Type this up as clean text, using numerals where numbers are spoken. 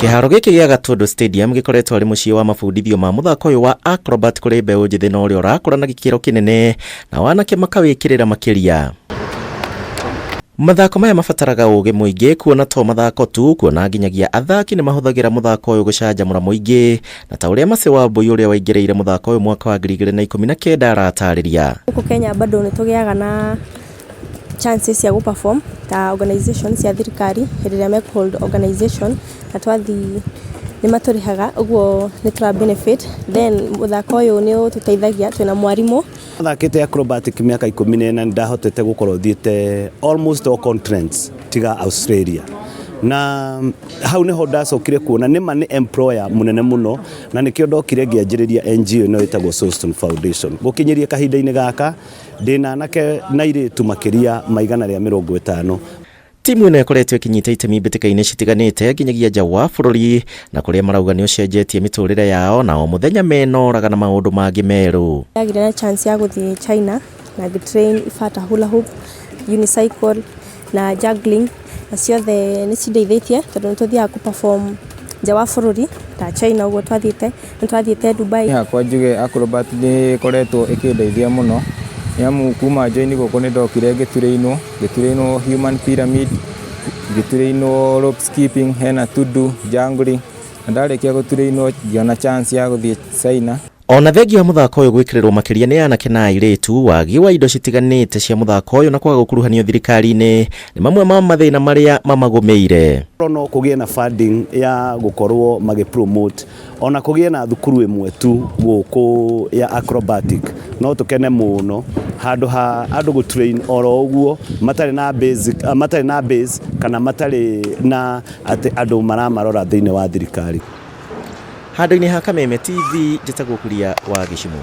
Kĩharo gĩkĩ gĩa Gatũndũ Stadium gĩkoretwo arĩ mũciĩ wa mabundithio ma mũthako ũyũ wa acrobat kũrĩ mbeũ njĩthĩ na ũrĩa ũrakũra na gĩkĩro kĩnene na wanake makawĩkĩrĩra makĩria. Mathako maya mabataraga ũgĩ mũingĩ kuona to mathako tu, kuona nginyagia athaki nĩ mahũthagĩra mũthako ũyũ gũcanjamũra mũingĩ, na ta ũrĩa Mercy Wambui ũrĩa waingĩrĩire mũthako ũyũ mwaka wa 2019 aratarĩria. Gũkũ Kenya bado nĩ tũgĩaga na chances cia gũ perform ta organization cia thirikari hĩndĩ ĩrĩa me hold organization na twathiĩ nĩ matũrĩhaga ũguo nĩ tũra benefit. Then mũthako ũyũ nĩ ũtũteithagia, twĩna mwarimũ. Thakĩte acrobatic mĩaka 14, nĩ ndahotete gũkorwo thiĩte almost all continents tiga Australia, na hau nĩho ndacokire kuona nĩma nĩ employer mũnene mũno, na nĩkĩo ndokire ngĩanjĩrĩria NGO ĩno ĩtagwo Soulstone Foundation. Gũkinyĩria kahinda-inĩ gaka ndĩna anake na airĩtu makĩria ma 150. Timu ĩno ĩkoretwo ĩkĩnyita itemi mbĩtĩka-inĩ citiganĩte nginyagia nja wa bũrũri, na kũrĩa marauga nĩ ũcenjetie mĩtũrĩre yao na o mũthenya menoraga na maũndũ mangĩ merũ. Ndagĩire na chance ya gũthiĩ China na ngĩ-train ibata hula hoop, unicycle na juggling, na ciothe nĩ cindeithĩtie tondũ nĩ tũthiaga kũ perform nja wa bũrũri ta China ũguo twathiĩte, nĩ twathiĩte Dubai. Hakwa njuge acrobat nĩ ĩkoretwo ĩkĩndeithia mũno, nĩ amu kuma join gũkũ nĩ ndokire ngĩturĩinwo human pyramid, ngĩturĩinwo rope skipping, hena tudu juggling, na ndarĩkia gũturĩinwo ngĩona chance ya gũthiĩ China. Ona thengia wa mũthako ũyũ gwĩkĩrĩrwo makĩria nĩ anake na airĩtu, wagi wa indo citiganĩte cia mũthako ũyũ na kwaga gũkuruhanio thirikari-inĩ nĩ mamwe ma mathĩna marĩa mamagũmĩire. No kũgĩe na funding ya gũkorwo magĩ promote, ona kũgĩe na thukuru ĩmwe tu gũkũ ya acrobatic, no tũkene mũno, handũ ha andũ gũ train oro ũguo matarĩ na basic, matarĩ na base kana matarĩ na atĩ andũ maramarora thĩinĩ wa thirikari. Handũ-inĩ ha Kameme TV, njĩtagwo Kuria wa Gĩcimũ.